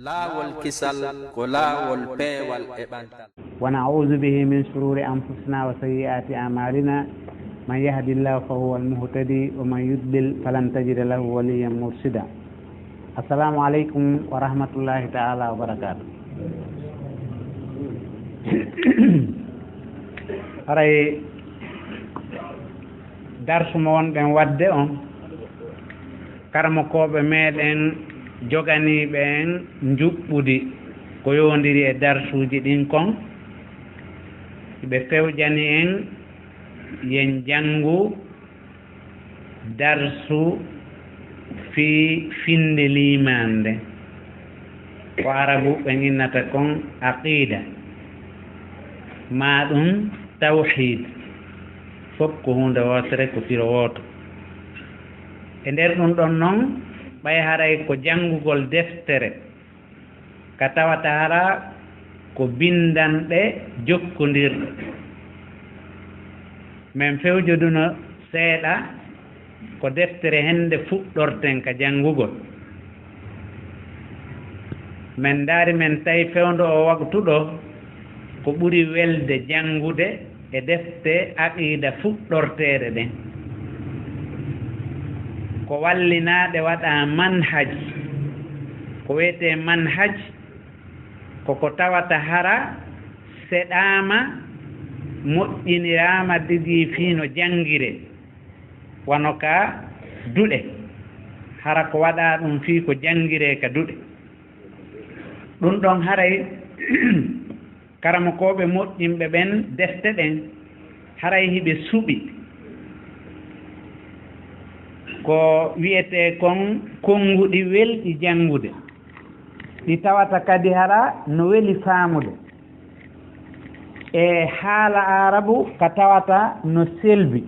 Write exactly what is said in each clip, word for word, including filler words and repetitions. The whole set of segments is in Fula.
Laawol kisal ko laawol peewal e ɓantal. ونعوذ به من شرور أنفسنا وسيئات أعمالنا. من يهد الله فهو المهتدي ومن يضلل فلن تجد له وليا مرشدا. السلام عليكم ورحمة الله تعالى وبركاته. Haray darsu mo wonɗen waɗde on, karamokooɓe meɗen joganiiɓe en njuɓɓudi ko yowondiri e darsuuji ɗin kon, ɓe fewjani en yen janngu darsu fii finnde liimaande. Ko Arabu ɓe innata kon aqiida, maa ɗum tawhiid. Fof ko huunde wootere, ko firo wooto. E nder ɗum ɗon non, ɓay haray ko janngugol deftere ka tawata hara ko binndanɗe jokkondirɗe. Men fewjoduno seeɗa ko deftere hende fuɗɗorten ka janngugol. Men ndaari, men tawi fewndo o waqtu ɗo ko ɓuri welde janngude e defte aqiida fuɗɗorteeɗe ɗen. Ko wallinaaɗe waɗaa manhaj. Ko wiyetee manhaj, ko ko tawata hara seɗaama, moƴƴiniraama, didii fii no janngiree, wano ka duɗe. Hara ko waɗaa ɗum fii ko janngiree ka duɗe. Ɗum ɗon haray karamokooɓe moƴƴinɓe ɓen defte ɗen, haray hiɓe suɓi ko wi'etee kon konnguɗi welɗi janngude, ɗi tawata kadi hara no weli faamude, e haala Aarabu ka tawata no selbi,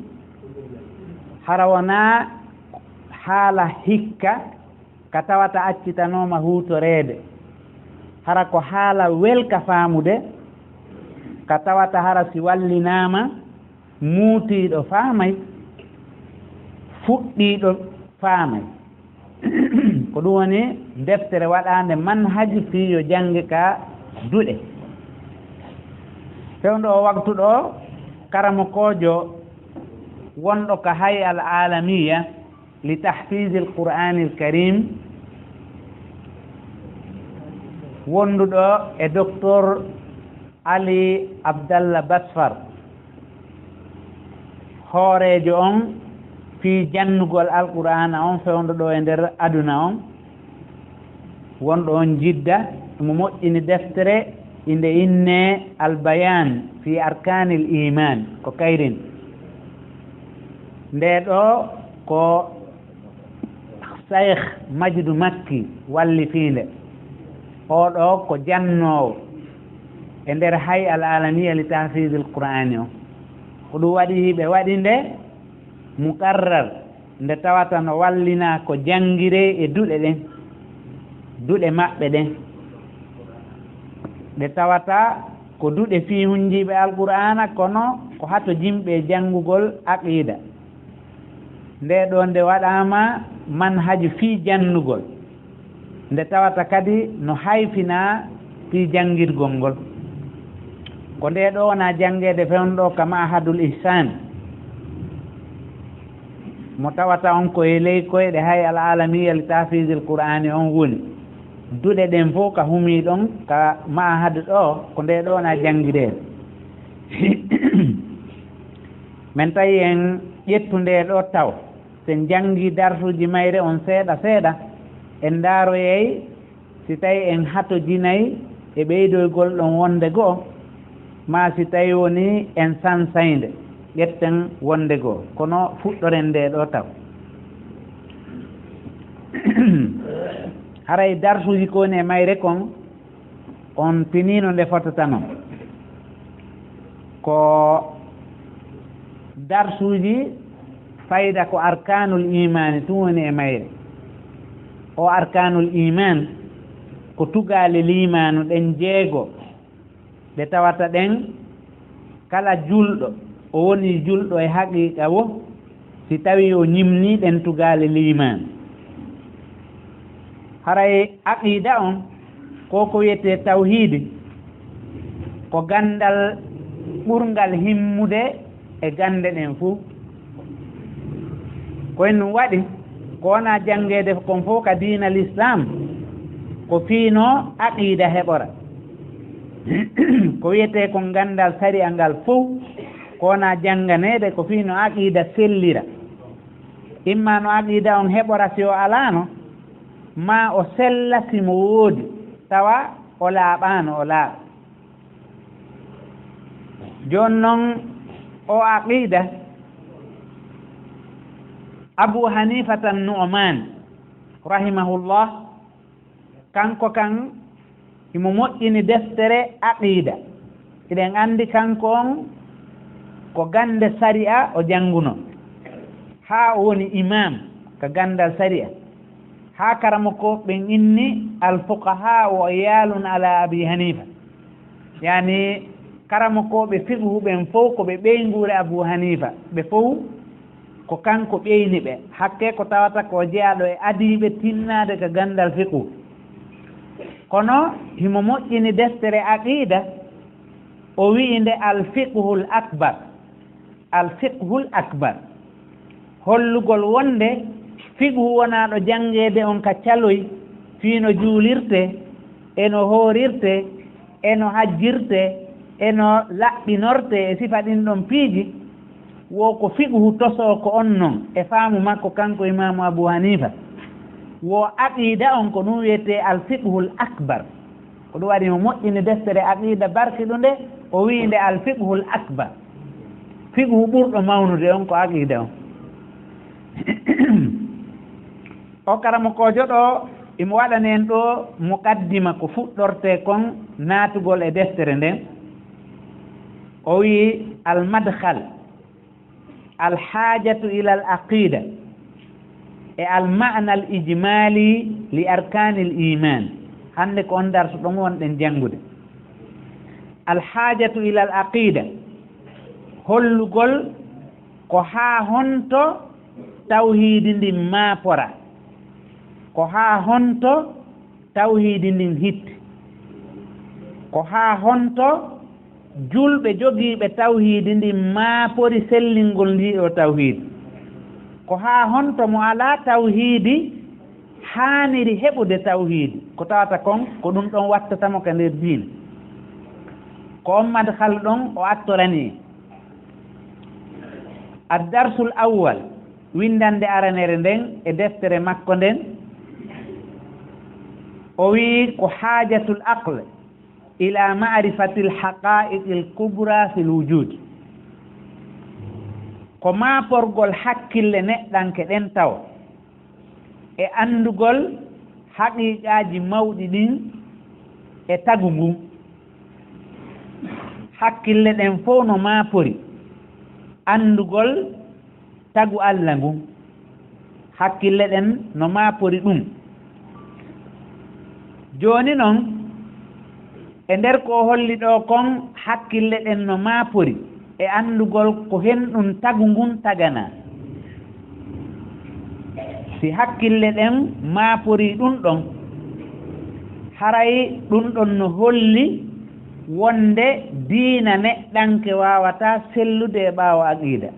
hara wonaa haala hikka ka tawata accitanooma huutoreede, hara ko haala welka faamude, ka tawata hara si wallinaama, muutiiɗo faamay, fuɗɗiiɗo faamay. Ko ɗum woni deftere waɗaande manhaji fii yo jannge ka duɗe. Fewndo o waqtu ɗo, karamokoojo wonɗo ka Hay'a Al Aalamiya li Tahfiizil Qur'aanil Kariim, wonduɗo e Doktor Ali Abdallah Basfar, hooreejo on fii jannugol Alqur'aana on fewndo ɗo e nder aduna on, wonɗo on Jidda, mo moƴƴini deftere inde innee Al Bayaan fii Arkaanil Iimaan, ko kayrin. Ndee ɗoo ko Saykh Majidu Makki wallifiinde. Oo ɗoo ko jannoowo e nder Hay'a Al Aalamiya li Tahfiizil Qur'aani on. Ko ɗum waɗi hiɓe waɗi nde muqarrar, nde tawata no wallinaa ko janngiree e duɗe ɗen, duɗe maɓɓe ɗen. Ɗe tawata ko duɗe fii hunjiiɓe Alqur'aana, kono ko hatojinɓe e janngugol aqiida. Ndee ɗoo nde waɗaama manhaju fii jannugol, nde tawata kadi no hayfinaa fii janngirgol ngol. Ko ndee ɗoo wonaa janngeede fewndo ka Ma'hadul Ihsaan, mo tawata on ko e ley koyɗe Hay'a Al Aalamiya li Tahfiizil Qur'aani on woni. Duɗe ɗen fof ka humii ɗon ka Ma'hadu ɗoo, ko ndee ɗoo wonaa janngireede. Men tawi en ƴettu ndee ɗoo taw. Si en janngii darsuuji mayre on seeɗa seeɗa, en ndaaroyay si tawi en hatojinay e ɓeydoygol ɗon wonde goo, maa si tawi wonii en sansaynde, ƴetten wonde goo. Kono fuɗɗoren ndee ɗoo taw. Haray darsuuji ko woni e mayre kon, on tiniino nde fotata non. Ko darsuuji fayda ko arkaanul iimaani tun woni e mayre. O arkaanul iimaan ko tugaale liimaanu ɗen jeego, ɗe tawata ɗen kala julɗo, o woni julɗo e haqiiqa wo, si tawii o ñimnii ɗen tugaale liimaan. Haray aqiida on, Ko ko wiyetee tawhiidi, ko ganndal ɓurngal himmude e gannde ɗen fuu. Ko en ɗum waɗi, ko wonaa janngeede kon fof ka diina Lislaam, ko fii no aqiida heɓora. Ko wiyetee kon ganndal sariya ngal fof, ko wonaa jannganeede, ko fii no aqiida sellira. Imma no aqiida on heɓora si o alaano, maa o sella si mo woodi, tawa o laaɓaano, o laaɓa. Jooni non, o aqiida, Abu Hanifata Nu'man, rahimahullah, kanko kan, himo moƴƴini deftere aqiida. Hiɗen anndi kanko on ko gannde sariya o jannguno, haa o woni imam ka ganndal sariya, haa karamokooɓe ɓen inni al-fuqahaa wa iyaalun ala Abi Hanifa. Yani, karamokooɓe fiqhu ɓen fow ko ɓe ɓeynguure Abu Hanifa. Ɓe fow ko kanko ɓeyni ɓe. Hakke ko tawata ko jeyaaɗo e adiiɓe tinnaade ka ganndal fiqhu. Kono himo moƴƴini deftere aqiida, o wi'i nde al-fiqhul akbar. Al-fiqhul akbar. Hollugol wonde fiqhu wonaa ɗo janngeede on ka caloy, fii no juulirtee, e no hoorirtee, e no hajjirtee, e no laɓɓinortee e sifa ɗin ɗon piiji, wo ko fiqhu tosoo ko on non e faamu makko kanko Imaamu Abu Hanifa. Wo aqiida on ko ɗum wiyetee al-fiqhul akbar. Ko ɗum waɗi mo moƴƴini deftere aqiida barkiɗunde, o wi'i nde al-fiqhul akbar. Fiqhu ɓurɗo mawnude on ko aqiida on. O karamokoojo ɗo, imo waɗani en ɗo muqaddima ko fuɗɗortee kon naatugol e deftere nden. O wi'i al-madkhal, al-haajatu ila al-aqiida, e al-ma'na al-ijmaali li arkaanil iimaan. Hannde ko on darsu ɗon wonɗen janngude. Al-haajatu ila al-aqiida, hollugol ko haa honto tawhiidi ndin maapora, ko haa honto tawhiidi ndin hitti, ko haa honto julɓe jogiiɓe tawhiidi ndin maapori sellingol ndii ɗoo tawhiidi, ko haa honto mo alaa tawhiidi haaniri heɓude tawhiidi, ko tawata kon ko ɗum ɗon wattata mo ka nder diina. Ko on madkhal ɗon o attorani. Ad-darsul awwal, winndannde aranere nden e deftere makko nden, o wi'i ko haajatul aql ila ma'rifatil haqa'iqil kubra fil wujud. Ko maaporgol hakkille neɗɗanke ɗen taw e anndugol haqiiqaaji mawɗi ɗin e tagu ngun. Hakkille ɗen fow no maapori anndugol tagu Alla ngun. Hakkille ɗen no maapori ɗum. Jooni non, e nder ko o holli ɗoo kon, hakkille ɗen no maapori e anndugol ko hen ɗum tagu ngun taganaa. Si hakkille ɗen maaporii ɗum ɗon, haray ɗum ɗon no holli wonde diina neɗɗanke waawataa sellude e ɓaawo aqiida.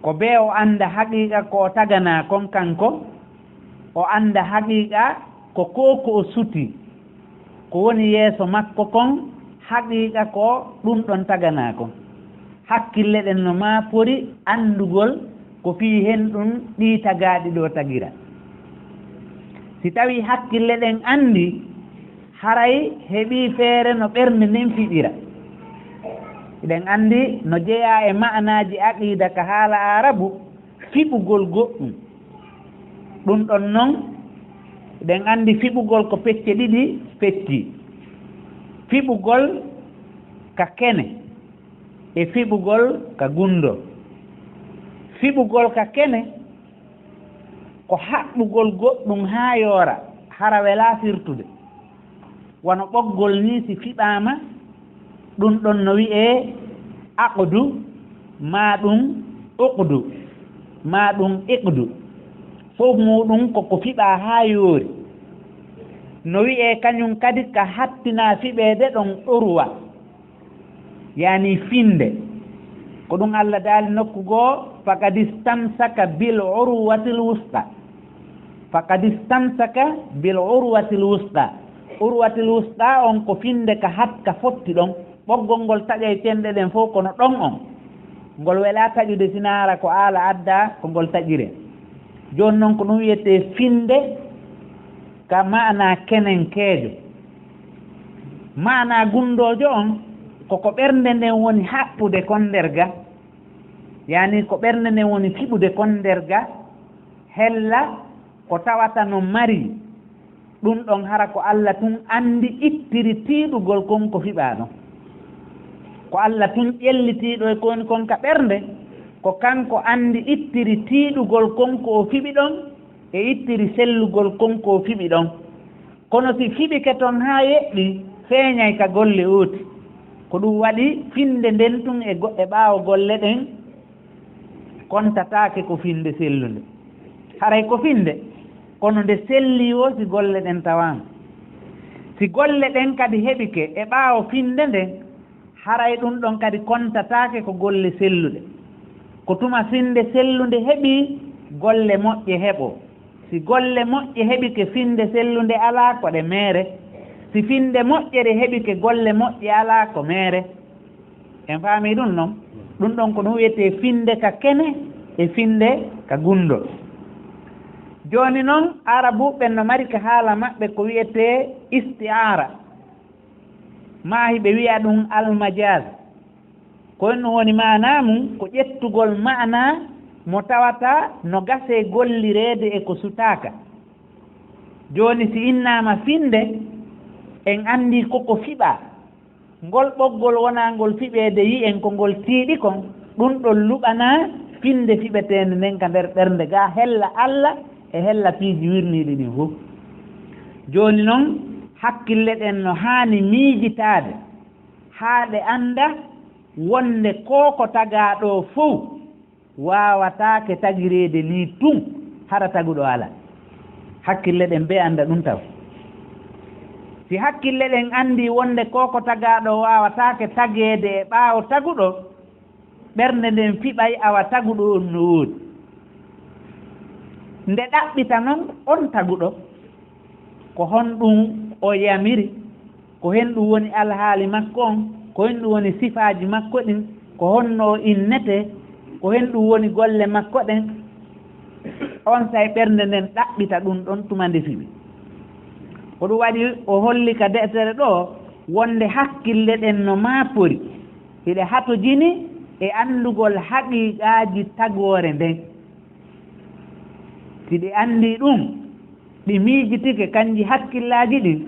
Ko bee o annda haqiiqa ko o taganaa kon kanko, o annda haqiiqa ko ko ko o sutii, ko woni yeeso makko kon, haqiiqa ko ɗum ɗon taganaa kon. Hakkille ɗen no maapori anndugol ko fii hen ɗum ɗii tagaaɗi ɗoo tagira. Si tawii hakkille ɗen anndi, haray heɓii feere no ɓernde nden fiɓira. Hiɗen anndi no jeyaa e ma'anaaji aqiida ka haala Aarabu, fiɓugol goɗɗum. Ɗum ɗon non, hiɗen anndi fiɓugol ko pecce ɗiɗi feccii. Fiɓugol ka kene e fiɓugol ka gunndoo. Fiɓugol ka kene ko haɓɓugol goɗɗum haa yoora, hara welaa firtude. Wano ɓoggol nii, si fiɓaama, ɗum ɗon no wi'ee aqdu, maa ɗum uqdu, maa ɗum iqdu. Fof muuɗum ko ko fiɓaa haa yoori. No wi'ee kañum kadi ka hattinaa fiɓeede ɗon urwa, yaani finnde. Ko ɗum Alla daali nokku goo, "Faqad istamsaka bil urwatil wusqa." "Faqad istamsaka bil urwatil wusqa." Urwatil wusqa on ko finnde ka hat ka fotti ɗon. Ɓoggol ngol taƴay tenɗe ɗen fof, kono ɗon on, ngol welaa taƴude, sinaa hara ko Alla addaa ko ngol taƴiree. Jooni noon, ko ɗum wiyetee finnde ka maanaa kenenkeejo. Maanaa gunndoojo on, ko ko ɓernde nden woni haɓɓude kon nder ga, yaani ko ɓernde nden woni fiɓude kon nder ga, hella ko tawata no mari ɗum ɗon, hara ko Alla tun anndi ittiri tiiɗugol kon ko fiɓaa ɗon. Ko Alla tun ƴellitiiɗo e ko woni kon ka ɓernde, ko kanko anndi ittiri tiiɗugol kon ko o fiɓi ɗon, e ittiri sellugol kon ko o fiɓi ɗon. Kono si fiɓike ton haa yeɗɗi, feeñay ka golle ooti. Ko ɗum waɗi finnde nden tun e go-, e ɓaawo golle ɗen, kontataake ko finnde sellunde. Haray ko finnde, kono nde sellii woo si golle ɗen tawaama. Si golle ɗen kadi heɓike e ɓaawo finnde nden, haray ɗum ɗon kadi kontataake ko golle selluɗe. Ko tuma finnde sellunde heɓii, golle moƴƴe heɓoo. Si golle moƴƴe heɓike, finnde sellunde alaa, ko ɗe meere. Si finnde moƴƴere heɓike, golle moƴƴe alaa, ko meere. En faamii ɗum non? Ɗum ɗon ko ɗum wiyetee finnde ka kene e finnde ka gunndol. Jooni non, Aarabuuɓe ɓen no mari ka haala maɓɓe ko wiyetee isti'aara. Maa hiɓe wi'a ɗum almajaaz. Ko honɗum woni maanaa mum? Ko ƴettugol maanaa mo tawata no gasee gollireede e ko sutaaka. Jooni, si innaama finnde, en anndii ko ko fiɓaa. Ngol ɓoggol wonaa ngol fiɓeede yi'en, ko ngol tiiɗi kon, ɗum ɗon luɓanaa finnde fiɓeteende nden ka nder ɓernde gaa, hella Alla e hella piiji wirniiɗi ɗin fof. Jooni non, hakkille ɗen no haani miijitaade haa ɗe annda wonde koo ko tagaa ɗoo fow waawataake tagireede nii tun, hara taguɗo alaa. Hakkille ɗen bee annda ɗum taw. Si hakkille ɗen anndii wonde koo ko tagaa ɗoo waawataake tageede e ɓaawo taguɗo, ɓernde nden fiɓay awa taguɗo on no woodi. Nde ɗaɓɓita non on taguɗo, ko honɗum o yamiri, ko honɗum woni alhaali makko on, ko honɗum woni sifaaji makko ɗin, ko honno o innetee, ko honɗum woni golle makko ɗen, onsay ɓernde nden ɗaɓɓita ɗum ɗon tuma nde fiɓi. Ko ɗum waɗi o holli ka de'tere ɗoo wonde hakkille ɗen no maapori, hiɗe hatojini e anndugol haqiiqaaji tagoore nden. Si ɗi anndii ɗum, ɗi miijitike kanji hakkillaaji ɗin,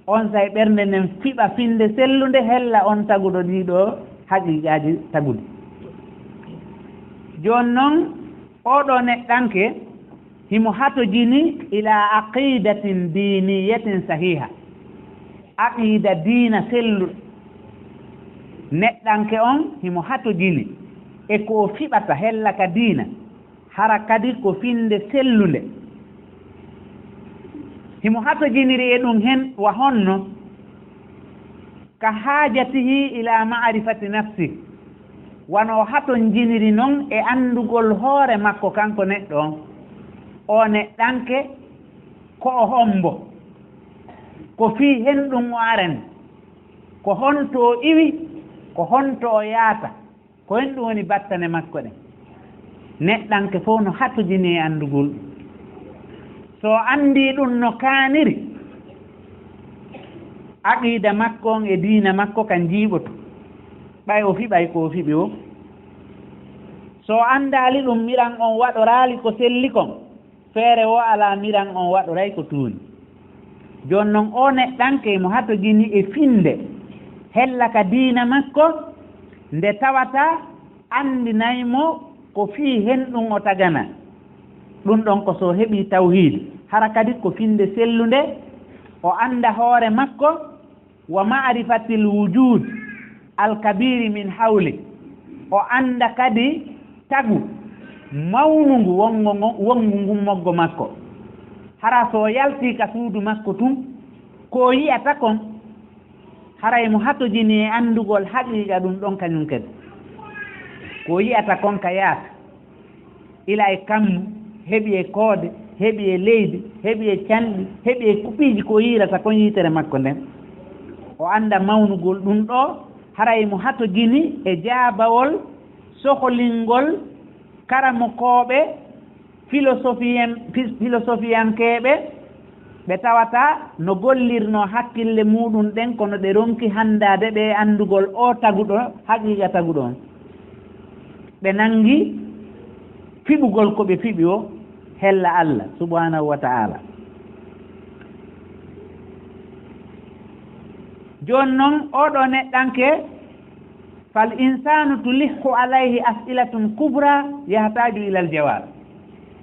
onsay ɓernde nden fiɓa finnde sellunde hella on taguɗo ɗii ɗoo haqiiqaaji taguɗi. Jooni non, oo ɗoo neɗɗanke himo hatojini ilaa aqiidatin diiniyatin sahiiha, aqiida diina selluɗo. Neɗɗanke on himo hatojini e ko o fiɓata hella ka diina, hara kadi ko finnde sellunde. Himo hatojiniri e ɗum hen wa honno, ka haajatihi ila ma'rifati nafsi, wano o hatonjiniri non e anndugol hoore makko kanko neɗɗo on. O neɗɗanke, ko o hombo? Ko fii hen ɗum o arani? Ko honto o iwi? Ko honto o yaata? Ko hen ɗum woni battane makko ɗen? Neɗɗanke fof no hatojini e anndugol ɗum. So o anndii ɗum no kaaniri, aqiida makko on e diina makko kan jiiɓoto, ɓay o fiɓay ko o fiɓi o. So o anndaali ɗum, miran on waɗoraali ko selli kon, feere woo alaa, miran on waɗoray ko tuuni. Jooni non, oo neɗɗanke mo hatojini e finnde hella ka diina makko, nde tawata anndinay mo ko fii hen ɗum o tagana. Ɗum ɗon ko so heɓii tawhiid, hara kadi ko finnde sellunde, o annda hoore makko, wa ma'rifatil wujuud al-kabiiri min hawli. O annda kadi tagu mawnungu wonngo ngo, wonngu ngun moggo makko. Hara so o yaltii ka suudu makko tun, Ko yi'ata kon, haray mo hatojini e anndugol haqiiqa ɗum ɗon kañum kadi. Ko yi'ata kon ka yaaka, ila e kammu, heɓi e koode, heɓi e leydi, heɓi e canɗi, heɓi e kuɓiiji ko yi'irata kon yiitere makko nden. O annda mawnugol ɗum ɗoo, haray mo hatojini e jaabawol soholingol karamokooɓe filosofien-, fi-, filosofiyankeeɓe ɓe tawata no gollirnoo hakkille muuɗum ɗen, kono ɗe ronki hanndaade ɓe e anndugol oo taguɗo, haqiiqa taguɗo on. Ɓe nanngi fiɓugol ko ɓe fiɓi o hella Allah subhanahu wa ta'ala. Jooni non, oo ɗoo neɗɗanke, fal insaanu tulihhu alayhi as'ilatun kubra yahtaaju ilal jawaab.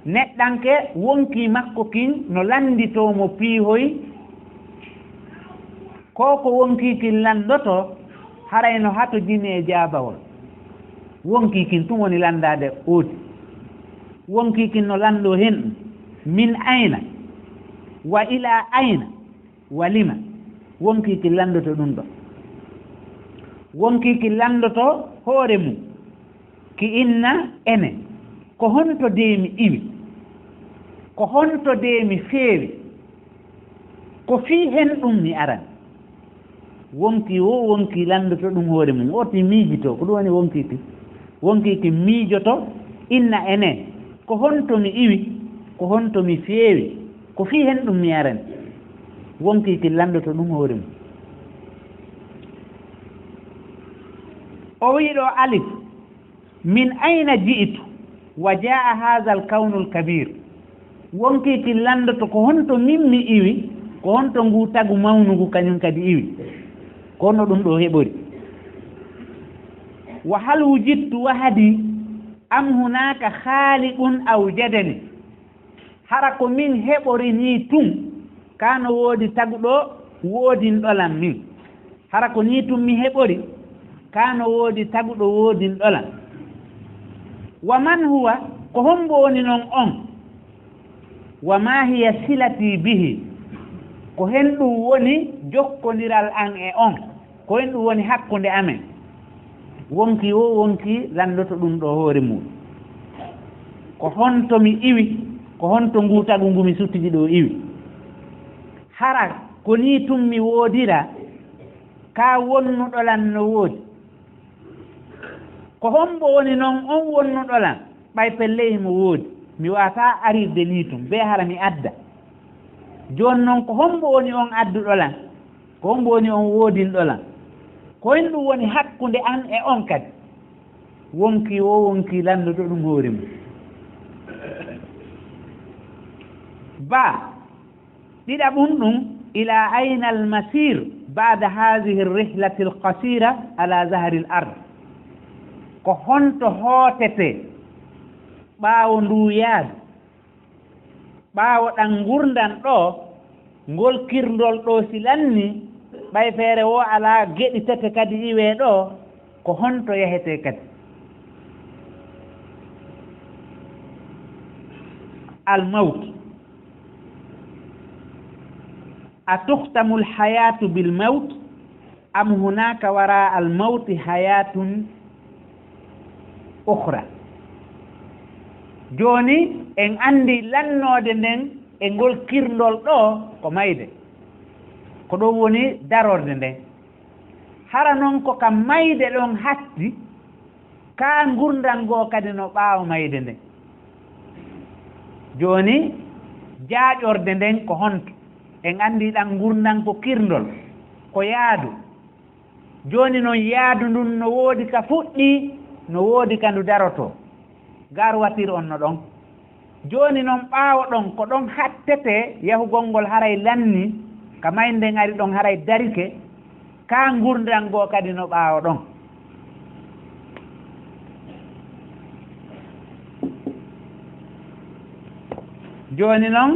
Neɗɗanke, wonkii makko kin no lannditoo mo piihoy, ko ko wonkii kin lanndotoo, haray no hatojini e jaabawol. Wonkii kin tun woni lanndaade ooti. Wonkii kin no lanndoo hen ɗum. Min ayna? Wa ila ayna? Wa lima? Wonkii kin lanndoto ɗum ɗoo. Wonkii kin lanndoto hoore mum. Ki inna ene. Ko honto dee mi iwi? Ko honto dee mi feewi? Ko fii hen ɗum mi aran. Wonkii woo wonkii lanndoto ɗum hoore mum. Ooti miijitoo, ko ɗum woni wonkii kin. Wonkii kin miijoto, inna ene. Ko honto mi iwi? Ko honto mi feewi? Ko fii hen ɗum mi aran. Wonkii kin lanndoto ɗum hoore mum. O wi'i ɗoo alif, min ayna ji'tu wa jaa'a haazal kawnul kabiir. Wonkii kin lanndoto ko honto min mi iwi, ko honto nguu tagu mawnugu kañum kadi iwi. Ko honno ɗum ɗoo heɓori. Wa hal wujidtu wahdi am hunaaka khaaliqun awjadani. Hara ko min heɓori nii tun, kaa no woodi taguɗo woodinɗo lan min. Hara ko nii tun mi heɓori, kaa no woodi taguɗo woodinɗo lan. Wa man huwa, ko hombo woni non on? Wa maa hiya silati bihi, ko hen ɗum woni jokkondiral an e on? Ko en ɗum woni hakkunde amen. Wonkii woo wonkii lanndoto ɗum ɗoo hoore mum. Ko honto mi iwi? Ko honto nguu tagu ngu mi suttiji ɗoo iwi? Hara ko nii tun mi woodira, kaa wonnuɗo lan no woodi? Ko hombo woni non on wonnuɗo lan? Ɓay pellee himo woodi, mi waawataa arirde nii tun, bee hara mi adda. Jooni non, ko hombo woni on adduɗo lan? Ko hombo woni on woodinɗo lan? Ko en ɗum woni hakkunde an e on kadi. Wonkii woo wonkii lanndoto ɗum hoore mum. Ba, ɗiɗaɓun ɗum, ila ayna al masir ba'da hazihi ar rihlati al qasira ala zahri al ard. Ko honto hootete ɓaawo nduu yaadu? Ɓaawo ɗan ngurndan ɗoo, ngol kirndol ɗoo si lanni, ɓay feere woo alaa, geɗi tete kadi iwee ɗoo, ko honto yahetee kadi? Al mawt. A tukhtamul hayatu bil mawt? Am hunaka wara al mawti hayatun ukhra? Jooni en anndi lannoode nden e ngol kirndol ɗoo ko mayde. Ko ɗum woni darorde nden. Hara non ko ka mayde ɗon hatti, kaa ngurndan goo kadi no ɓaawo mayde nden? Jooni jaaƴorde nden ko honto? En anndi ɗan ngurndan ko kirndol, ko yaadu. Jooni non yaadu ndun no woodi ka fuɗɗii, no woodi ka ndu darotoo. Gaaruwatir on no ɗon. Jooni non ɓaawo ɗon, ko ɗon hattetee yahugol ngol haray lanni, ka mayde nden ari ɗon haray darike, kaa ngurndan goo kadi no ɓaawo ɗon. Jooni non,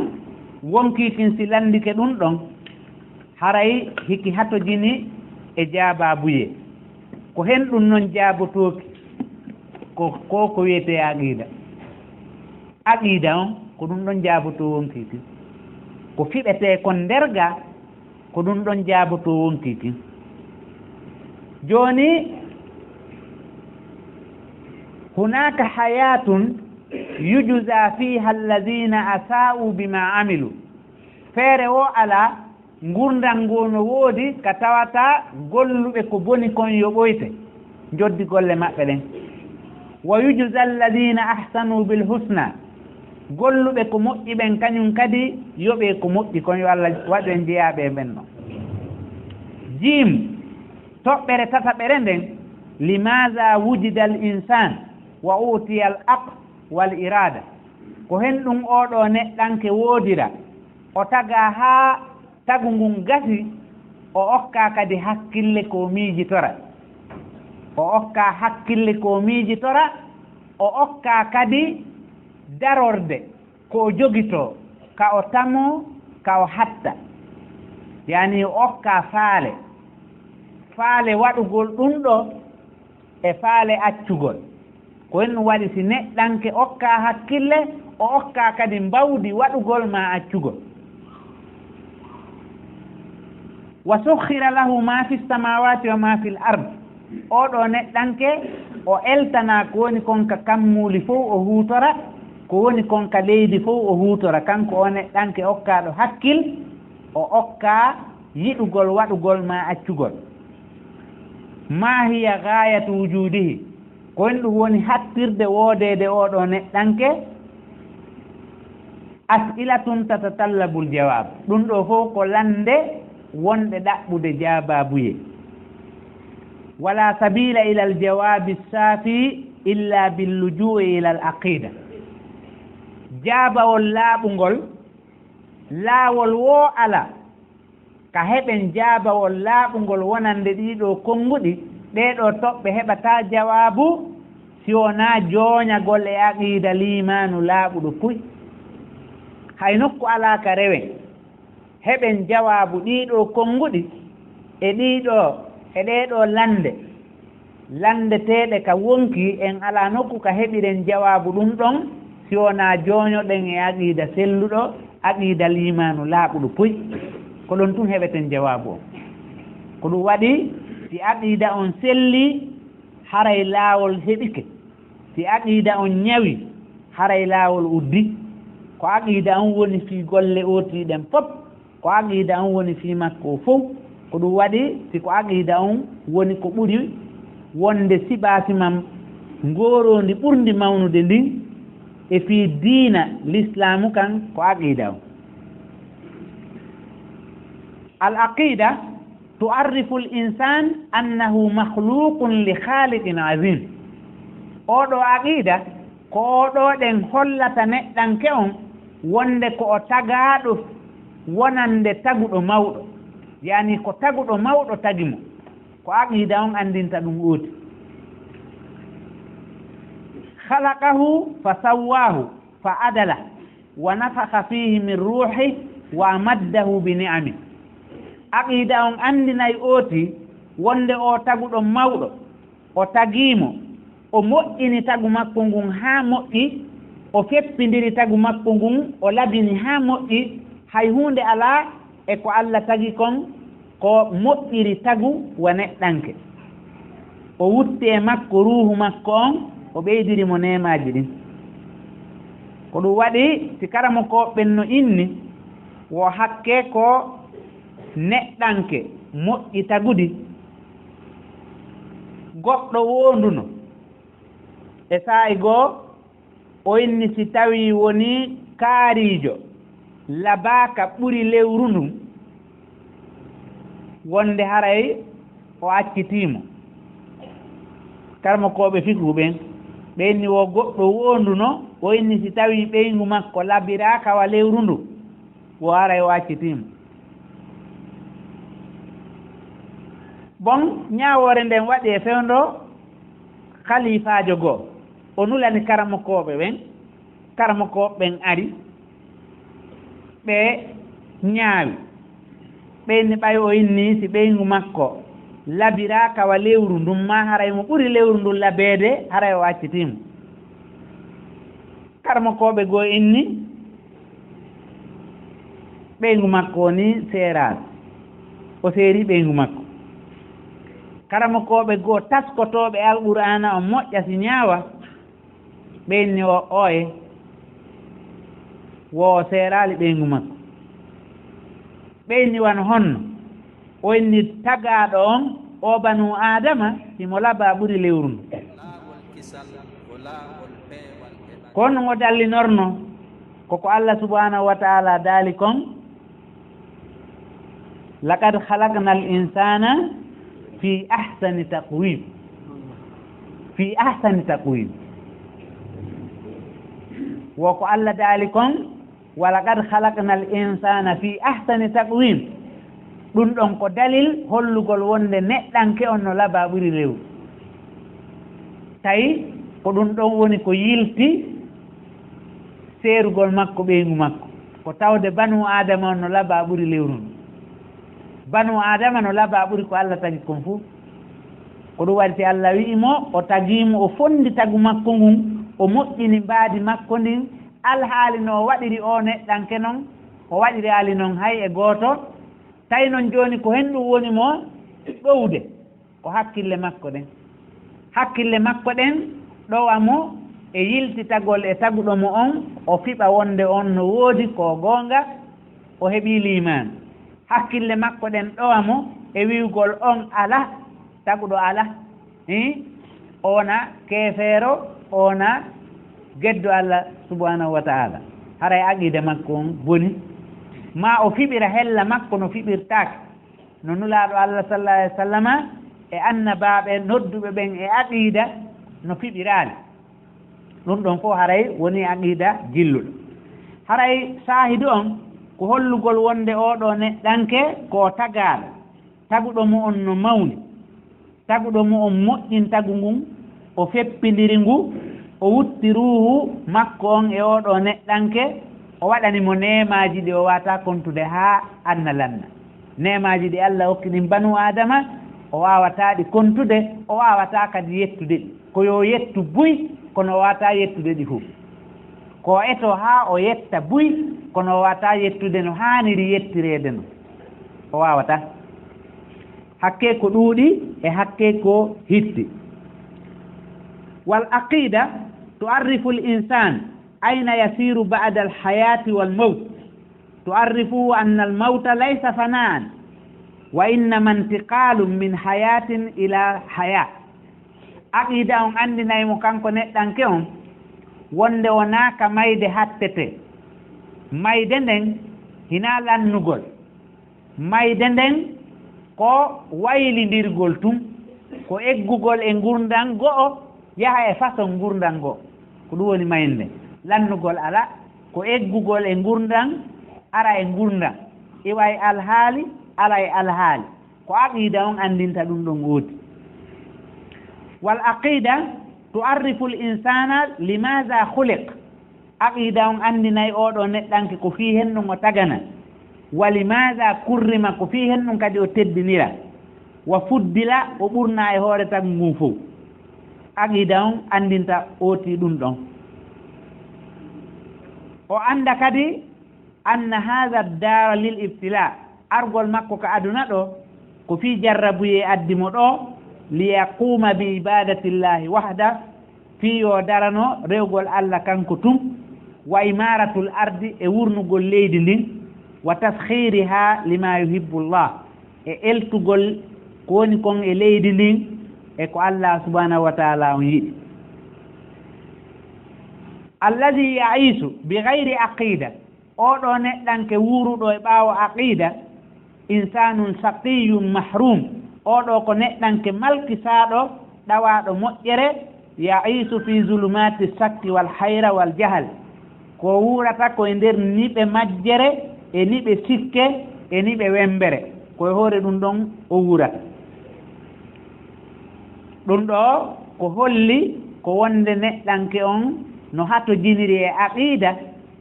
wonkii kin si lanndike ɗun ɗon, haray hiki hatojini e jaabaabuyee. Ko hen ɗun non jaabotooki, ko, ko, ko wi'etee aqiida. Aqiida on, ko ɗun ɗon jaabotoo wonkii kin. Ko fiɓetee kon nder gaa, Ko ɗum ɗon jaabotoo wonkii kin. Jooni, hunaka hayatun yujza fiha alladhina asa'u bima amilu. Feere woo alaa, ngurndan ngun no woodi ka tawata golluɓe ko boni kon yoɓoyte, njoddi golle maɓɓe ɗen. Wa yujza alladhina ahsanu bil husna. Golluɓe ko moƴƴi ɓen kañum kadi yoɓee ko moƴƴi kon, yo Allah waɗu en jeyaaɓe e ɓen ɗon. Jiim, toɓɓere tataɓere nden, limaza wujida al insan wa utiya al aql wal irada. Ko hen ɗum oo ɗoo neɗɗanke woodira, o tagaa haa tagu ngun gasi, o okkaa kadi hakkille ko miijitora. O okkaa hakkille ko miijitora, o okkaa kadi darorde ko o jogitoo, ka o tamoo, ka o hatta. Yaani o okkaa faale, faale waɗugol ɗum ɗoo e faale accugol. Ko en waɗi si neɗɗanke okkaa hakkille, o okkaa kadi mbawdi waɗugol maa accugol. Wa sukhira lahu ma fi samawati wa ma fil ard. Oo ɗoo neɗɗanke, o eltanaa ko woni kon ka kammuuli fow o huutora, ko woni kon ka leydi fow o huutora. Kanko oo neɗɗanke okkaaɗo hakkil, o okkaa yiɗugol waɗugol maa accugol. Ma hiya ghayatu wujudihi. Ko en ɗum woni hattirde woodeede oo ɗoo neɗɗanke? As'ilatun tatatallabul jawab. Ɗum ɗoo fow ko lannde wonɗe ɗaɓɓude jaabaabuyee. Wala sabila ilal jawabi safi illa bil luju'i ilal aqida. Jaabawol laaɓungol, laawol woo alaa ka heɓen jaabawol laaɓungol wonande ɗii ɗoo konnguɗi. Ɗee ɗoo toɓɓe heɓataa jawaabu si wonaa jooñagol e aqiida liimaanu laaɓuɗo puy. Hay nokku alaa ka rewen heɓen jawaabu ɗii ɗoo konnguɗi e ɗii ɗoo, e ɗee ɗoo lannde. Lanndeteeɗe ka wonkii, en alaa nokku ka heɓiren jawaabu ɗum ɗon, si wonaa jooñoɗen e aqiida selluɗo, aqiida liimaanu laaɓuɗo puy. Ko ɗon tun heɓeten jawaabu on. Ko ɗum waɗi, si aqiida on sellii, haray laawol heɓike. Si aqiida on ñawi, haray laawol uddi. Ko aqiida on woni fii golle ootii ɗen fof. Ko aqiida on woni fii makko o fow. Ko ɗum waɗi, si ko aqiida on woni ko ɓuri wonde siɓaasi man ngooroondi ɓurndi mawnude ndin e fii diina Lislaamu kan, ko aqiida on. Al aqida tu'arrifu al insan annahu makhluqun li khaliqin azim. Oo ɗoo aqiida, ko oo ɗoo ɗen hollata neɗɗanke on wonde ko o tagaaɗo wonande taguɗo mawɗo. Yaani ko taguɗo mawɗo tagi mo. Ko aqiida on anndinta ɗum ooti. Khalaqahu fa sawwahu fa adala wa nafakha fihi min ruhi wa amaddahu bi ni'ami. Aqiida on anndinay ooti wonde oo taguɗo mawɗo, o tagii mo, o moƴƴini tagu makko ngun haa moƴƴi, o feppindiri tagu makko ngun, o labini haa moƴƴi, hay huunde alaa e ko Alla tagi kon ko moƴƴiri tagu wa neɗɗanke. O wutti e makko ruuhu makko on, o ɓeydiri mo neemaaji ɗin. Ko ɗum waɗi, si karamokooɓe ɓen no inni, wo hakke ko neɗɗanke moƴƴi tagudi, goɗɗo woonduno, e saa'i goo, o inni si tawii wonii kaariijo labaaka ɓuri lewru ndun, wonde haray o accitii mo. Karamokooɓe fiqhu ɓen, ɓe inni wo goɗɗo woonduno, o inni si tawii ɓeyngu makko labiraaka wa lewru ndun, wo haray o accitii mo. Bon, ñaawoore nden waɗi e fewndo khaliifaajo goo. O nulani karamokooɓe ɓen, karamokooɓe ɓen ari, ɓe ñaawi. Ɓe inni ɓay o inni si ɓeyngu makko labiraaka wa lewru ndun, maa haray mo ɓuri lewru ndun labeede, haray o accitii mo. Karamokooɓe goo inni ɓeyngu makko woni seeraaka. O seeri ɓeyngu makko. Karamokooɓe goo taskotooɓe Alqur'aana on moƴƴa si ñaawa, ɓe inni o, ooye, wo o seeraali ɓeyngu makko. Ɓe inni wano honno? O inni tagaaɗo on, o banu Aadama, himo labaa ɓuri lewru ndun. Ko honno o dallinorno? Ko ko Allah subhanahu wa ta'ala daali kon, "Laqad khalaqnal insana fi ahsani taqwim." Fi ahsani taqwim. Wo ko Allah daali kon, "Wa laqad khalaqnal insana fi ahsani taqwim." Ɗun ɗon ko dalil hollugol wonde neɗɗanke on no labaa ɓuri lewru. Tawi ko ɗun ɗon woni ko yilti seerugol makko, ɓeyngu makko, ko tawde banu Aadama on no labaa ɓuri lewru ndun. Banu Aadama no labaa ɓuri ko Allah tagi kon fow. Ko ɗun waɗi si Allah wi'i mo, o tagii mo, o fondi tagu makko ngun, o moƴƴini mbaadi makko ndin, alhaali no o waɗiri o neɗɗanke non, o waɗiraali non hay e gooto. Tawi non jooni ko hen ɗun woni mo ɗowde. Ko hakkille makko ɗen. Hakkille makko ɗen ɗowa mo e yiltitagol e taguɗo mo on, o fiɓa wonde on no woodi ko goonga, o heɓii liimaanu. Hakkille makko ɗen ɗowa mo e wi'ugol on alaa, taguɗo alaa. Hii? O wona keefeero, o wona geddo Allah subhanahu wa ta'ala. Haray aqiida makko on boni. Maa o fiɓira hella makko no fiɓirtaake. No Nulaaɗo Allah sallallahu alaihi wasallama e annabaaɓe nodduɓe ɓen e aqiida no fiɓiraali. Ɗun ɗon fow haray woni aqiida jilluɗo. Haray saahidu on ko hollugol wonde oo ɗoo neɗɗanke ko o tagaaɗo. Taguɗo mo on no mawni. Taguɗo mo on moƴƴin tagu ngun, o feppindiri ngu, o wutti ruuhu makko on e oo ɗoo neɗɗanke, o waɗani mo neemaaji ɗi o waawataa kontude haa aduna lanna. Neemaaji ɗi Allah okki ɗin banu Aadama, o waawataa ɗi kontude, o waawataa kadi yettude ɗi. Ko yo o yettu buy, kono o waawataa yettude ɗi fow. Ko o etoo haa o yetta buy, kono o waawataa yettude no haaniri yettireede non. O waawataa. Hakkee ko ɗuuɗi e hakkee ko hitti. Wal aqida tu'arrifu al insan ayna yasiru ba'da al hayati wal mawt. Tu'arrifu anna al mawta laysa fana'an, wa innama intiqalun min hayatin ila haya. Aqida on anndinay mo kanko neɗɗanke on wonde wonaa ka mayde hattete. Mayde nden hinaa lannugol. Mayde nden ko waylindirgol tun, ko eggugol e ngurndan go'o, yaha e façon ngurndan go'o. Ko ɗun woni mayde nden. Lannugol alaa, ko eggugol e ngurndan, ara e ngurndan. Iwa e alhaali, ala e alhaali. Ko aqida on anndinta ɗun ɗon woodi. Wal aqida tu'arrifu al insana limaza khuliq. Aqida on anndinay oo ɗoo neɗɗanke ko fii hen ɗun o tagana. Wa limaza kurrima, ko fii hen ɗun kadi o teddinira. Wa fuddila, o ɓurnaa e hoore tagu ngun fow. Aqida on anndinta ooti ɗun ɗon. O annda kadi anna hadha ad-dara lil ibtila, argol makko ka aduna ɗoo, ko fii jarrabuyee addi mo ɗoo, li yaquma bi ibadatillahi wahda, fii yo darano rewgol Allah kanko tun, wa imaratul ardi, e wurnugol leydi ndin, wa taskhiriha lima yuhibbu Allah, e eltugol ko woni kon e leydi ndin e ko Allah subhanahu wa ta'ala on yiɗi. Alladhi ya'isu bi ghayri aqida, oo ɗoo neɗɗanke wuuruɗo e ɓaawo aqida, insanun shaqiyyun mahrum, oo ɗoo ko neɗɗanke malkisaaɗo, ɗawaaɗo moƴƴere, ya'isu fi zulumati shakki wal hayra wal jahal, ko wuurata ko e nder niɓe majjere, e niɓe sikke, e niɓe wembere, ko e hoore ɗun ɗon o wuurata. Ɗun ɗoo ko holli ko wonde neɗɗanke on no hatojiniri e aqida,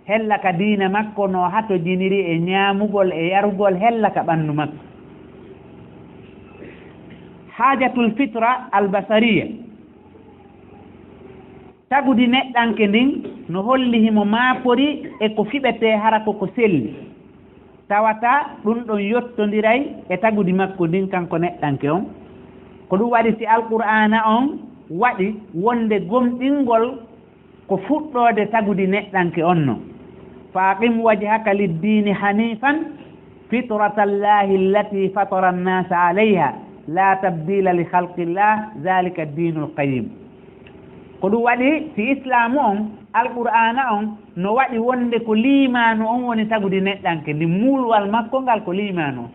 hella ka diina makko, no hatojiniri e ñaamugol e yarugol hella ka ɓandu makko. Hajatul fitra al basariya, tagudi neɗɗanke ndin no holli himo maapori e ko fiɓetee hara ko ko selli. tawata ɗum ɗon yottondiray e tagudi makko ndin, kanko neɗɗanke on. Ko ɗum waɗi si Alqur'aana on waɗi wonde gomɗingol ko fuɗɗoode tagudi neɗɗanke on non. Fa aqim wajhaka liddiini haniifan fitrata Allaahi allati fatara annaasa alayha laa tabdiila li khalqi Llaah, zaalika ddiinul qayyim. Ko ɗum waɗi si Islaamu on, Alqur'aana on, no waɗi wonde ko liimaanu on woni tagudi neɗɗanke ndin, muuluwal makko ngal ko liimaanu on.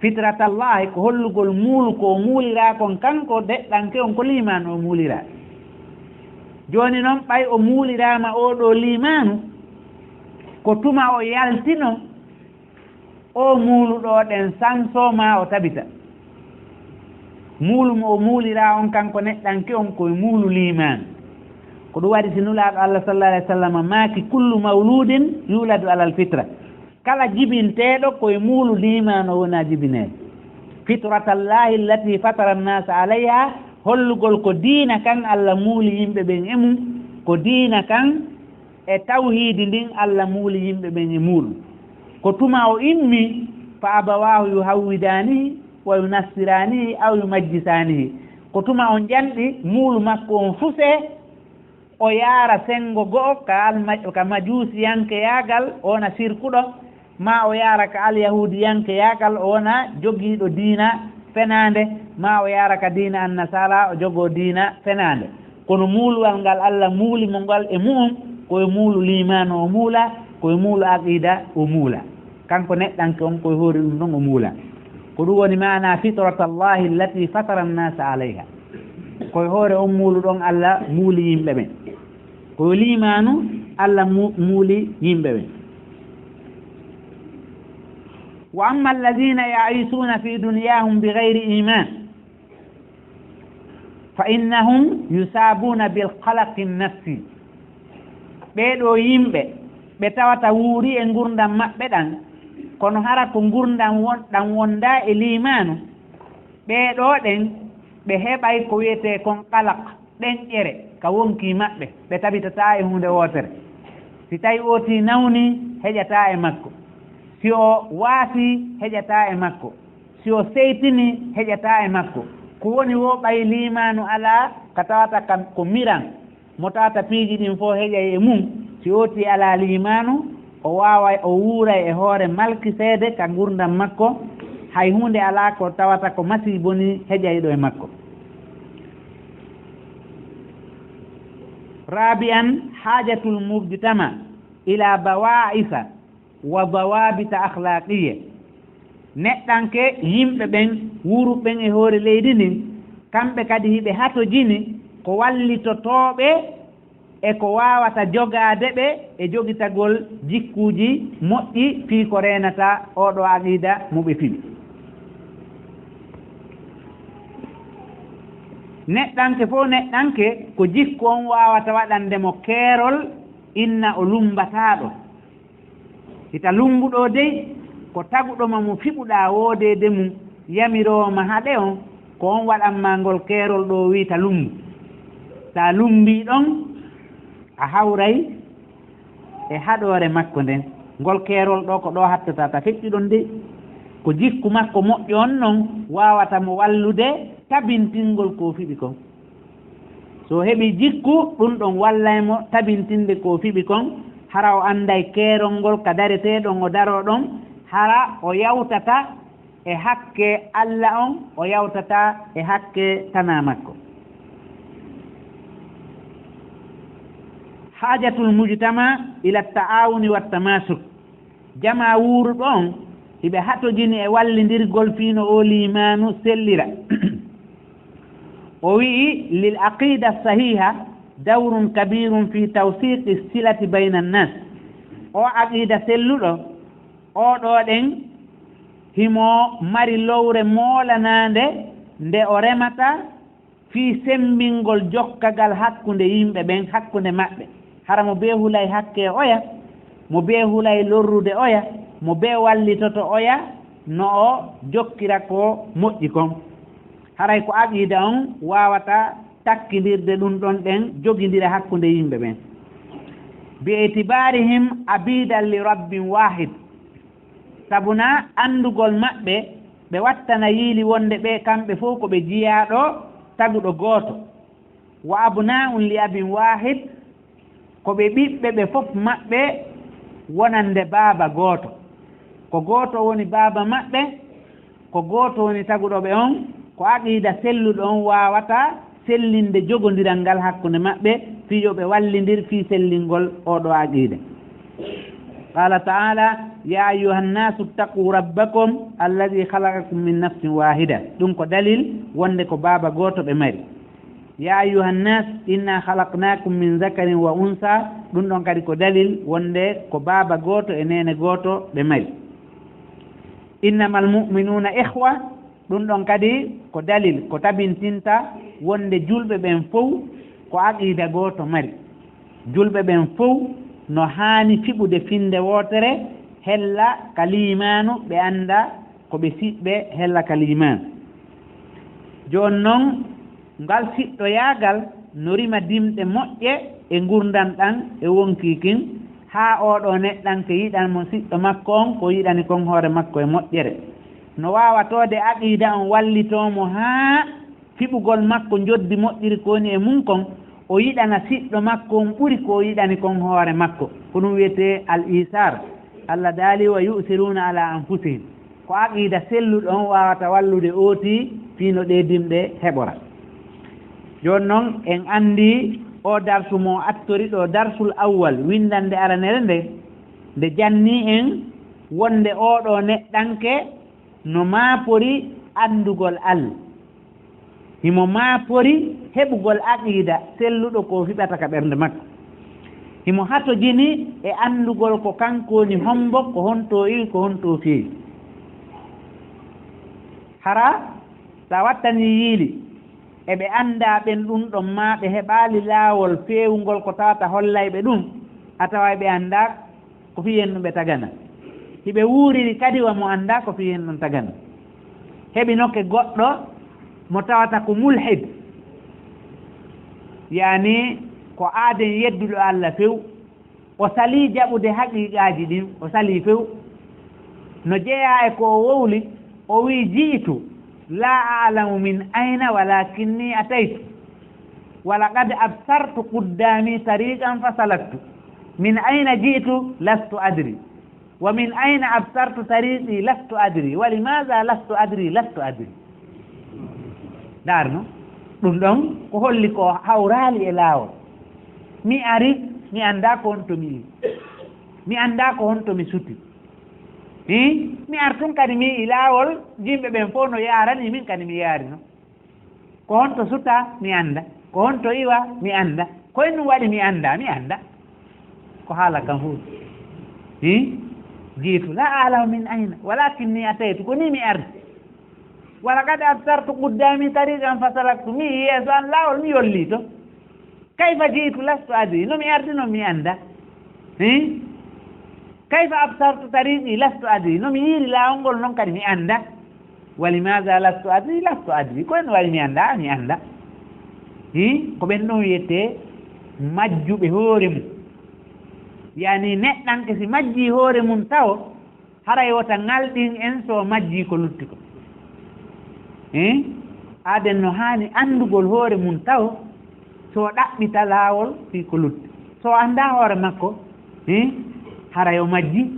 Fitrata Llaahi ko hollugol muulu ko o muuliraa kon, kanko neɗɗanke on ko liimaanu o muuliraa. Jooni non, ɓay o muuliraama oo ɗoo liimaanu, ko tuma o yaltino oo muulu ɗoo ɗen sansoo maa o tabita. Muulu mo o muuliraa on kanko neɗɗanke on ko e muulu liimaanu. Ko ɗum waɗi si Nulaaɗo Allah sallallaahu alayhi wa sallam maaki, kullu mawluudin yuuladu alal fitra. Kala jibinteeɗo ko e muulu liimaanu o wona jibineede. Fitrata Llaahi allati fatara annaasa alayha, hollugol ko diina kan Allah muuli yimɓe ɓen e mum, ko diina kan e tawhiidi ndin Allah muuli yimɓe ɓen e muulu. Ko tuma o immi, fa abawaahu yuhawwidaanihi wa yunassiraanihi aw yumajjisaanihi. Ko tuma o janɗi muulu makko on fusee, o yaara senngo go'o ka alma-, ka majuusiyankeyaagal, o wona sirkuɗo, maa o yaara ka alyahuudiyankeyaagal, o wona jogiiɗo diina fenaande, maa o yaara ka diina annasaara, o jogoo diina fenaande. Kono muuluwal ngal Allah muuli mo ngal e mu'un, ko e muulu liimaanu o muula, ko e muulu aqiida o muula. Kanko neɗɗanke on, ko e hoore ɗum ɗon o muula. Ko ɗum woni maanaa fitrata Llaahi allati fatara annaasa alayha. Ko e hoore on muulu ɗon Allah muuli yimɓe ɓen. Ko liimaanu Allah mu-, muuli yimɓe ɓen. Wa amma alladiina ya'isuuna fi dunyaahum bi gayri iimaan, fa innahum yusaabuuna bil qalaqi nafsi. Ɓee ɗoo yimɓe, ɓe tawata wuuri e ngurndan maɓɓe ɗan, kono hara ko ngurndan won-, ɗan wondaa e liimaanu, ɓee ɗoo ɗen, ɓe heɓay ko wi'etee kon qalaq, ɗenƴere ka wonkii maɓɓe, ɓe tabitataa e huunde wootere. Si tawi ootii nawni, heƴataa e makko. Si o waasii, heƴataa e makko. Si o seytinii, heƴataa e makko. Ko woni woo, ɓay liimaanu alaa, ka tawata ka ko miran, mo tawata piiji ɗin fof heƴay e mum, si ootii alaa liimaanu, o waaway, o wuuray e hoore malkiseede ka ngurndan makko, hay huunde alaa ko tawata ko masiibo nii heƴayɗo e makko. Raabi'an, haajatul mujtama ila bawa'isa wa dawaabita akhlaqiyya. Neɗɗanke, yimɓe ɓen, wuuruɓe ɓen e hoore leydi ndin, kamɓe kadi hiɓe hatojini ko wallitotooɓe e ko waawata jogaade ɓe e jogitagol jikkuuji moƴƴi fii ko reenata oo ɗoo aqiida mo ɓe fiɓi. Neɗɗanke fof neɗɗanke, ko jikku on waawata waɗande mo keerol, inna o lummbataaɗo. Hita lummbuɗo dey, ko taguɗo ma mo fiɓuɗaa woodeede mum, yamiroowo ma haɗe on, ko on waɗan ma ngol keerol ɗoo wii ta lummbu. Taa lummbii ɗon, a hawray e haɗoore makko nden. Ngol keerol ɗoo ko ɗoo hattata ta feƴƴu ɗon dey. Ko jikku makko moƴƴo on non waawata mo wallude tabintingol ko o fiɓi kon. So o heɓii jikku, ɗum ɗon wallay mo tabintinde ko o fiɓi kon, hara o annday keerol ngol ka dareteeɗon o daroo ɗon, hara o yawtata e hakke Alla on, o yawtata e hakke tanaa makko. Haajatul mujtama ila ta'awuni wa tamasuk. Jamaa wuuruɗo on, hiɓe hatojini e wallindirgol fii no oo liimaanu sellira. O wi'i, lil aqida sahiha dawrun kabirun fi tawsiqi silati bayna nnas. Oo aqida selluɗo, oo ɗoo ɗen, himo mari lowre moolanaande nde o remata fii semmbingol jokkagal hakkunde yimɓe ɓen, hakkunde maɓɓe. Hara mo bee hulay hakke oya, mo bee hulay lorrude oya, mo bee wallitoto oya, no o jokkira ko moƴƴi kon. Haray ko aqiida on waawata takkindirde ɗum ɗon ɗen, jogindira hakkunde yimɓe ɓen. Bi itibarihim abidan li rabbin wahid. Sabuna anndugol maɓɓe, ɓe wattana yiili wonde ɓe kamɓe fof ko ɓe jiyaaɗo taguɗo gooto. Wa abnaa'un li abin waahid, ko ɓe ɓiɓɓe ɓe fof maɓɓe wonande baaba gooto. Ko gooto woni baaba maɓɓe, ko gooto woni taguɗo ɓe on, ko aqiida selluɗo on waawata sellinde jogondiral ngal hakkunde maɓɓe, fii yo ɓe wallindir fii sellingol oo ɗoo aqiida. Qaala ta'aala, yaa ayyuhan naasu ttaquu rabbakum alladii khalaqakum min nafsin waahida. Ɗum ko dalil wonde ko baaba gooto ɓe mari. Yaa ayyuhan naas, innaa khalaqnaakum min zakarin wa unsaa. Ɗum ɗon kadi ko dalil wonde ko baaba gooto e neene gooto ɓe mari. Innamal mu'minuuna ikhwa. Ɗum ɗon kadi ko dalil ko tabintinta wonde julɓe ɓen fow ko aqiida gooto mari. Julɓe ɓen fow no haani fiɓude finnde wootere, hella ka liimaanu, ɓe annda ko ɓe siɓɓe, hella ka liimaanu. Jooni non, ngal siɗɗoyaagal no rima dimɗe moƴƴe e ngurndan ɗan e wonkii kin, haa oo ɗoo neɗɗanke yiɗan mo siɗɗo makko on ko yiɗani kon hoore makko e moƴƴere. No waawa toode aqiida on wallitoo mo haa fiɓugol makko njoddi moƴƴiri ko woni e mun kon, o yiɗana siɗɗo makko on ɓuri ko o yiɗani kon hoore makko. Ko ɗum wiyetee al-iisaar. Allah daali, wa yu'siruuna alaa anfusihim. Ko aqiida selluɗo on waawata wallude ooti fii no ɗee dimɗe heɓora. Jooni non, en anndi oo darsu mo attori ɗoo, darsul awwal, winndannde aranere nde, nde jannii en wonde oo ɗoo neɗɗanke no maapori anndugol Allah. Himo maapori heɓugol aqiida selluɗo ko fiɓata ka ɓernde makko. Himo hatojini e anndugol ko kanko woni hombo, ko honto o iwi, ko honto o feewi. Hara sa wattanii yiili e ɓe anndaa ɓen ɗum ɗon, maa ɓe heɓaali laawol feewungol ko tawata hollayɓe ɗum, a taway ɓe anndaa ko fii en ɗum ɓe tagana. Hiɓe wuuriri kadi wa mo anndaa ko fii en ɗum tagana. Heɓinoke goɗɗo mo tawata ko mulhid, yaani ko aaden yedduɗo Allah few, o salii jaɓude haqiiqaaji ɗin, o salii few. No jeyaa e ko o wowli, o wi'i, ji'tu laa a'lamu min ayna walaakinnii ataytu. Wa laqad absartu quddaamii tariiqan fasalaktu. Min ayna ji'tu lastu adri. Wa min ayna absartu tariiqii lastu adri. Wa limaazaa lastu adri, lastu adri. Ndaar no, ɗum ɗon ko holli ko hawraali e laawol. Mi ari, mi anndaa ko honto mi iwi. Mi anndaa ko honto mi suti. Hii? Mi artun kadi mi yi'i laawol, yimɓe ɓen fow no yaarani, min kadi mi yaari non. Ko honto sutaa? Mi anndaa. Ko honto iwa? Mi anndaa. Ko e ɗum waɗi mi anndaa? Mi anndaa. Ko haala kan huuti. Hii? Ji'tu laa a'lamu min ayna, walaakinnii ataytu. Ko nii mi ardi. Wa laqad absartu quddaamii tariiqan fasalaktu. Mi yi'i yeeso an laawol, mi yollii ton. Kayfa ji'tu lastu adri. No mi ardi non mi anndaa. Hii? Kayfa absartu tariiqii lastu adri. No mi yi'iri laawol ngol non kadi mi anndaa. Wa limaazaa lastu adri, lastu adri. Ko e ɗum waɗi mi anndaa, mi anndaa. Hii? Ko ɓen ɗon wiyetee majjuɓe hoore mun. Yaani neɗɗanke si majjii hoore mun tawo, haray wota ŋalɗin en so majjii ko lutti ko. Hii? Aaden no haani anndugol hoore mun tawo, so ɗaɓɓita laawol fii ko lutti. So anndaa hoore makko, hii? Haray o majjii.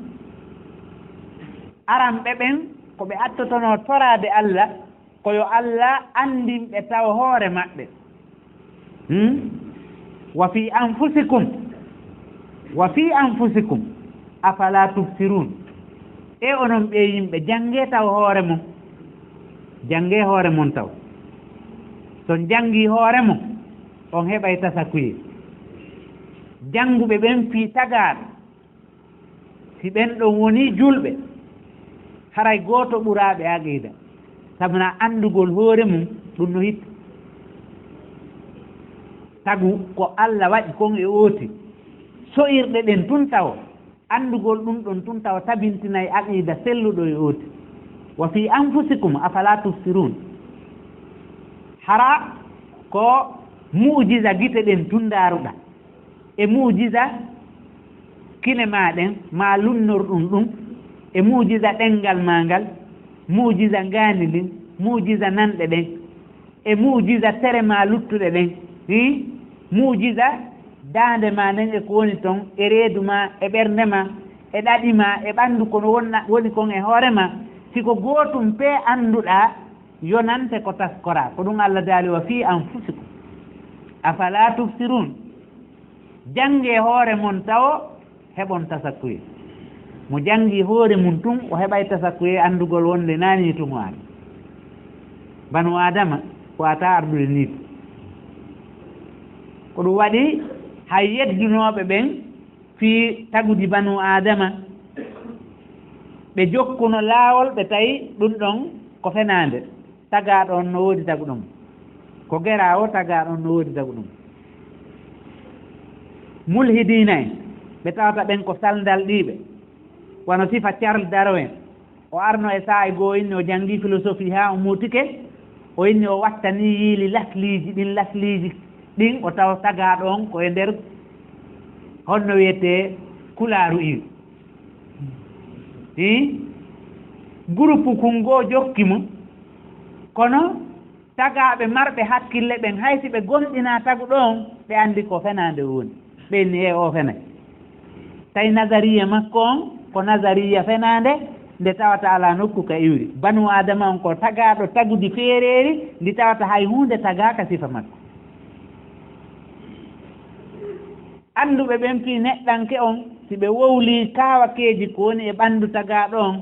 Aran ɓe ɓen, ko ɓe attotonoo toraade Allah, ko yo Allah anndin ɓe tawo hoore maɓɓe. Hmm? Wa fii anfusikum. Wa fii anfusikum. Afalaa tubsiruun. E onon ɓee yimɓe, janngee tawo hoore mon. Janngee hoore mon tawo. So on janngii hoore mon, on heɓay tasakuye. Jannguɓe ɓen fii tagaaɗo, si ɓen ɗon wonii julɓe, haray gooto ɓuraa ɓe aqiida, sabuna anndugol hoore mum ɗum no hitti. Sabu ko Alla waɗi kon e ooti, so'irɗe ɗen tun tawo, anndugol ɗum ɗon tun tawo tabintinay aqiida selluɗo e ooti. Wa fii anfusikum, afalaa tubsiruun. Hara ko mu'jiza gite ɗen tun ndaaruɗaa. E mu'jiza kine maa ɗen, maa lunnorɗum ɗum, E muujiza ɗemngal maa ngal, muujiza ngaandi ndin, muujiza nanɗe ɗen, e muujiza tere maa luttuɗe ɗen, hii, muujiza daande maa nden e ko woni ton, e reedu maa, e ɓernde maa, e ɗaɗi maa, e ɓanndu kono wonna-, woni kon e hoore maa, si ko gootum pee annduɗaa, yonante ko taskoraa. Ko ɗum Allah daali: "Wa fii anfusikum. Afalaa tubsiruun?" Janngee hoore mon tawo heɓon tasakkuyee. Mo janngi hoore mum tun, o heɓay tasakkuyee anndugol wonde naanii tun o ari. Banu Aadama waawataa ardude nii tun. Ko ɗum waɗi hay yeddunooɓe ɓen fii tagudi banu Aadama, ɓe jokkuno laawol, ɓe tawi ɗum ɗon ko fenaande. Tagaaɗo on no woodi taguɗo mo. Ko geraawo tagaaɗo on no woodi taguɗo mo. Mulhidiina en, ɓe tawata ɓen ko salndalɗiiɓe. Wano sifa Charles Darwin. O arno e saa'i goo, o inni o janngii philosophie haa o muutike. O inni o wattanii yiili lasliiji ɗin, lasliiji ɗin, o tawa tagaaɗo on ko e nder honno wiyetee kulaaru iwi. Hii? Gurupu kun goo jokki mo, kono tagaaɓe marɓe hakkille ɓen, hay si ɓe gomɗinaa taguɗo on, ɓe anndi ko fenaande o woni. Ɓe inni, "Ee, o fenay." Tawi nazariya makko on ko nazariya fenaande, nde tawata alaa nokku ka iwri. Banu Aadama on ko tagaaɗo tagudi feereeri, ndi tawata hay huunde tagaaka sifa makko. Annduɓe ɓen fii neɗɗanke on, si ɓe wowlii kaawakeeji ko woni e ɓanndu tagaaɗo on,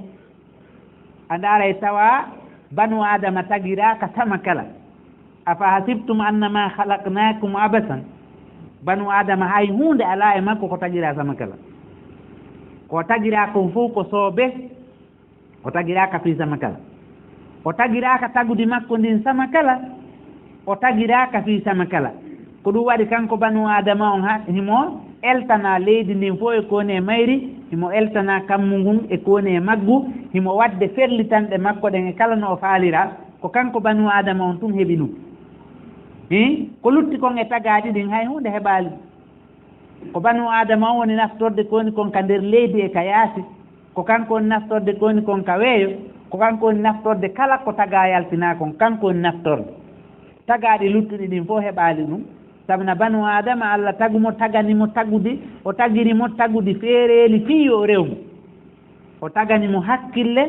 a ndaaray tawa banu Aadama tagiraaka sama kala. "Afa hasibtum annama khalaqnakum abasan?" Banu Aadama hay huunde alaa e makko ko tagiraa sama kala. Ko tagiraa kon fow ko soobe. O tagiraaka fii sama kala. O tagiraaka tagudi makko ndin sama kala. O tagiraaka fii sama kala. Ko ɗum waɗi kanko banu Aadama on ha, himo eltana leydi ndin fow e ko woni e mayri, himo eltana kammu ngun e ko woni e maggu, himo waɗde ferlitanɗe makko ɗen e kala no o faalira. Ko kanko banu Aadama on tun heɓi ɗum. Hii? Ko lutti kon e tagaaɗi ɗin hay huunde heɓaali. Ko banu Aadama on woni naftorde ko woni kon ka nder leydi e ka yaasi. Ko kanko woni naftorde ko woni kon ka weeyo. Ko kanko woni naftorde kala ko tagaa yaltinaa kon, kanko woni naftorde. Tagaaɗi luttuɗi ɗin fow heɓaali ɗum. Sabu na banu Aadama, Alla tagu mo, tagani mo tagudi, o tagiri mo tagudi feereeli fii yo o rew mo. O tagani mo hakkille,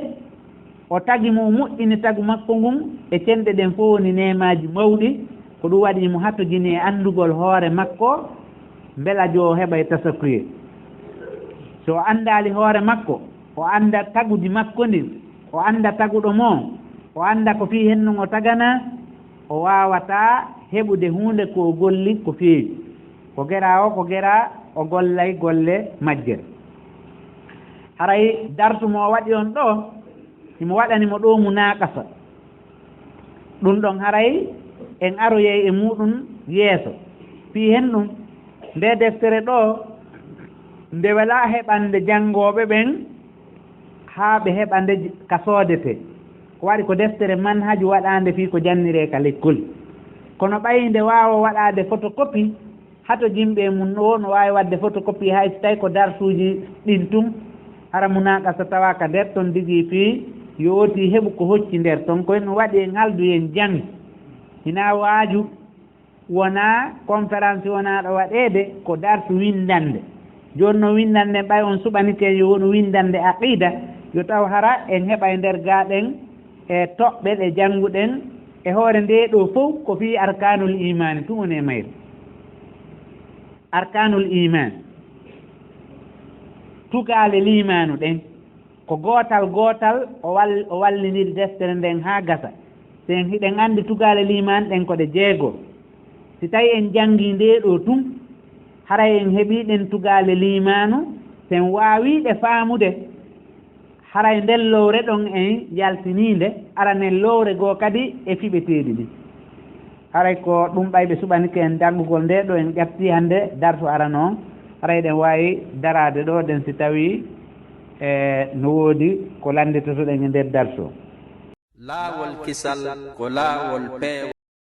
o tagi mo, o moƴƴini tagu makko ngun, e cenɗe ɗen fow woni neemaaji mawɗi. Ko ɗum waɗi mo hatojini e anndugol hoore makko, mbela jo o heɓa e tasakuye. So o anndaali hoore makko, o annda tagudi makko ndin, o annda taguɗo mo, o annda ko fii hennun o taganaa, o waawataa heɓude huunde ko o golli ko feewi. Ko geraa o, ko geraa o gollay golle majjere. Haray darsu mo o waɗi on ɗoo, himo waɗani mo ɗoo munaaqasa. Ɗun ɗon haray en aroyay e muuɗun yeeso. Fii hen ɗun, ndee deftere ɗoo, nde welaa heɓande janngooɓe ɓen haa ɓe heɓa nde j-, ka soodetee. Ko waɗi ko deftere manhaju waɗaande fii ko janniree ka lekkol. Kono ɓay nde waawa waɗaade photocopie, hatojinɓe e mun no, no waawi waɗde photocopie hay si tawi ko darsuuji ɗin tun, hara munaaqasa tawaaka nder ton, digi fii yo oti heɓu ko hocci nder ton. Ko en waɗi en haldu en janngi. Hinaa waaju, wonaa conférence wonaaɗo waɗeede, ko darsu winndannde. Jooni no winndannde, ɓay on suɓanike yo wonu winndannde aqiida, yo taw hara en heɓa e nder gaa ɗen e toɓɓe ɗe jannguɗen e hoore ndee ɗoo fow ko fii arkaanul iimaani tun woni e mayre. Arkaanul iimaan, tugaale liimaanu ɗen, ko gootal gootal o wal-, o wallindiri deftere nden haa gasa. Sen hiɗen anndi tugaale liimaan ɗen ko ɗe jeego. Si tawi en janngii ndee ɗoo tun, haray en heɓii ɗen tugaale liimaanu, sen waawii ɗe faamude. Haray nden lowre ɗon en yaltinii nde, ara nden lowre goo kadi e fiɓeteeɗi ɗin. Haray ko ɗum ɓay ɓe suɓanike en janngugol ndee ɗoo, en ƴattii hannde darsu arano on. Haray ɗen waawi daraade ɗoo ɗen si tawii, e, no woodi ko lannditotoɗen e nder darsu on. Laawol kisal ko laawol peewal.